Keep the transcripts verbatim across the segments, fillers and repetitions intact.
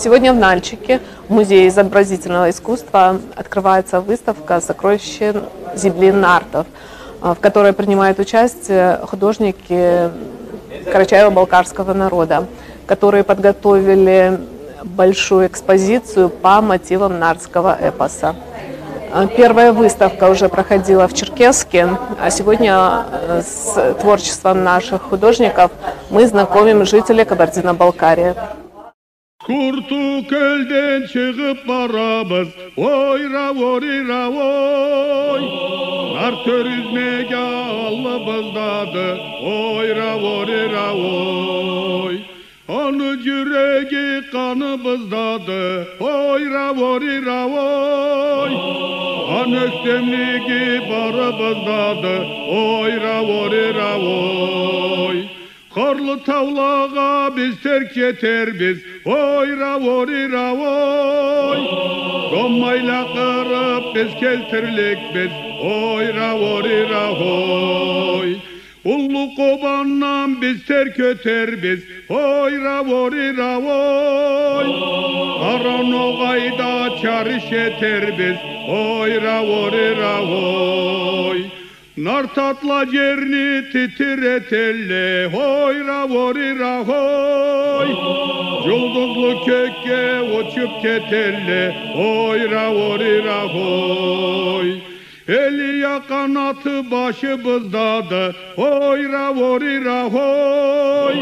Сегодня в Нальчике в Музее изобразительного искусства открывается выставка «Сокровища земли нартов», а, в которой принимают участие художники карачаево-балкарского народа, которые подготовили большую экспозицию по мотивам нартского эпоса. А, первая выставка уже проходила в Черкесске, а сегодня, э, с творчеством наших художников мы знакомим жителей Кабардино-Балкарии. Курту кёлден чыгъып барабыз, ой, рауори, рауой. Нарт тёрюзмеге аллыбыздады, ой, рауори, рауой. Аны жюреги къаныбыздады, ой, рауори, рауой. Аны ёксемлиги барыбыздады, ой, рауори, рауой. Къарлы таулагъа биз терк жетербиз, ой, рауори, рауой. Доммайла къырып биз келтирликбиз, ой, рауори, рауой. Уллу Къобандан биз терк ётербиз, ой, рауори, рауой. Къара Ногъайда чарыш этербиз, ой, рауори, рауой. Нарт атла жерни титиретелле, ой, рауори, рауой. Жулдузлу кёкге учуп кетелле, ой, рауори, рауой. Элия къанаты башыбыздады, ой, рауори, рауой.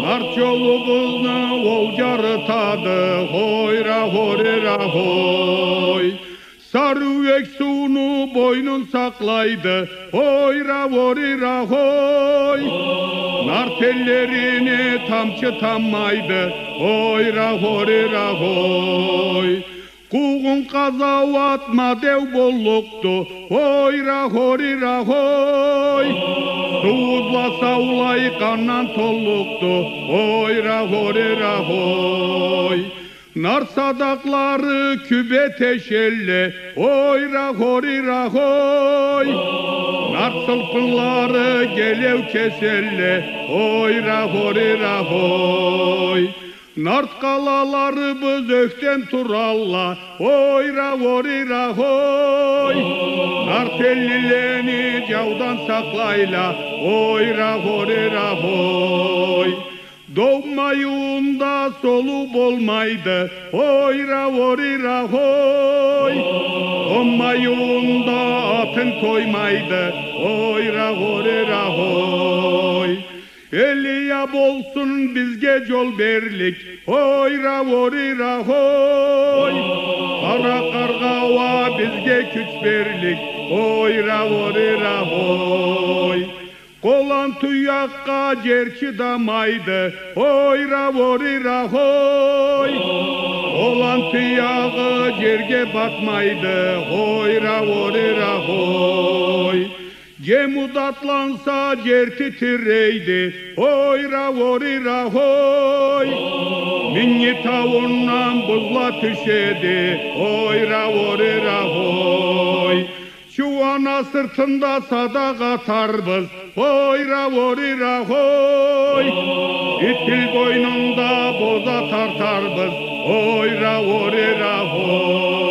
Нарт жолубузну ол жарытады, ой, рауори, рауой. Сары юйюк сууну бойнун сакълайды, ой, рауори, рауой. Нарт эллерине тамчы таммайды, ой, рауори, рауой. Къуугъун къазауат мадеу боллукъду, ой, рауори, рауой. Суу узла саулай къандан толлукъду, ой, рауори, рауой. Нарт садакълары кюбе тешелле, ой, рауори, рауой. Нарт сылпынлары гелеу кеселле, ой, рауори, рауой. Нарт къалаларыбыз ёхден туралла, ой, рауори, рауой. Нарт эллилени жаудан сакълайла, ой, рауори, рауой. Доммайыуунда солуу болмайды, ой, рауори, рауой. Доммайыуунда атынг тоймайды, ой, рауори, рауой. Элия болсун бизге жол берлик, ой, рауори, рауой. Къара къаргъа ауа бизге кюч берлик, ой, рауори, рауой. Къолан туякъгъа жер чыдамайды, ой, рауори, рауой. Къолан туягъы жерге батмайды, ой, рауори, рауой. Жемуд атланса, жер титирейди, ой, рауори, рауой. Минги тауундан бузла тюшеди, ой, рауори, рауой. Чууана сыртында садакъ атарбыз, ой, рауори, рауой. Итил бойнунда боза тартарбыз, ой, рауори, рауой.